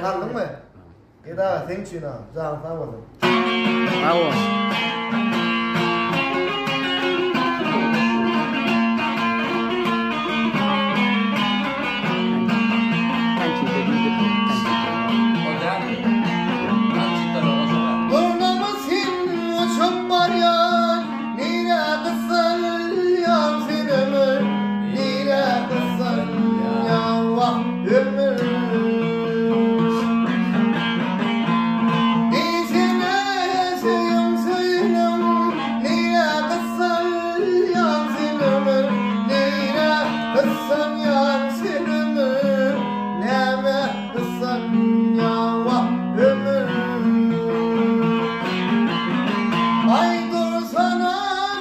Aldyňmy? Eda seň üçin ha. Janyň sag bolsun. Sag bol. Durnamı sen uçup barýan, Nirä gyssanýaň sen ömür, Nirä gyssanýaň wah ömür. Diýsene söýüň söýüniň, Nirä gyssanýaň sen ömür, Nirä gyssanýaň sen ömür, Nämä gyssanýaň wah ömür. Aý dursana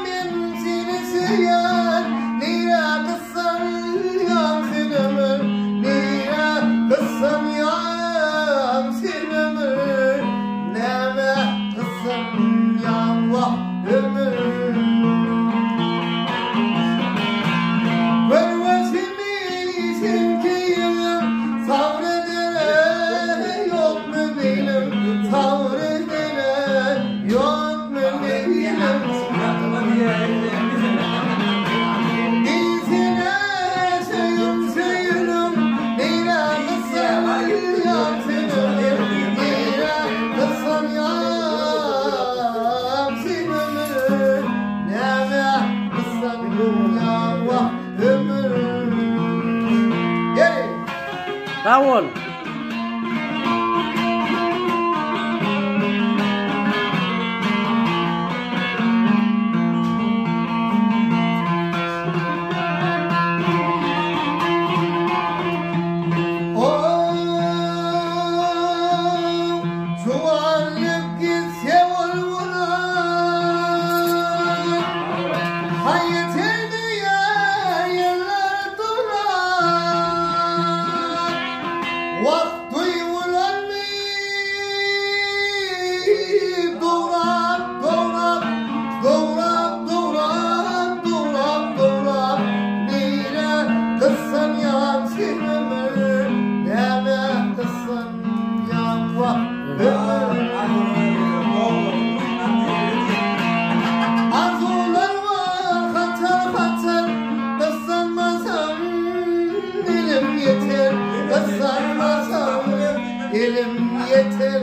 men seni söýýän Nirä gyssanýaň sen ömür Nirä gyssanýaň sen ömür Nämä gyssanýaň wah ömür Görwesimi seňki ýüzüm Sabr edere ýokmy meýlim Sabr edere ýokmy meýlim Diýsene söýüm söýülüm Nirä gyssanýaň sen ömür Nirä gyssanýaň sen ömür Nämä gyssanýaň wah ömür Geliň! Sag bol. Juwanlyk gitse ol bolar, Haýyt edýär ýyllar durar. Wagt duýgulanmy dograp, dograp, dograp, dograp, dograp, dograp, Nirä gyssanýaň sen ömür, nämä gyssanýaň wah ömür. Arzuwlar bar hatar-hatar, gyssanmasam elim ýeter, gyssanmasam elim ýeter.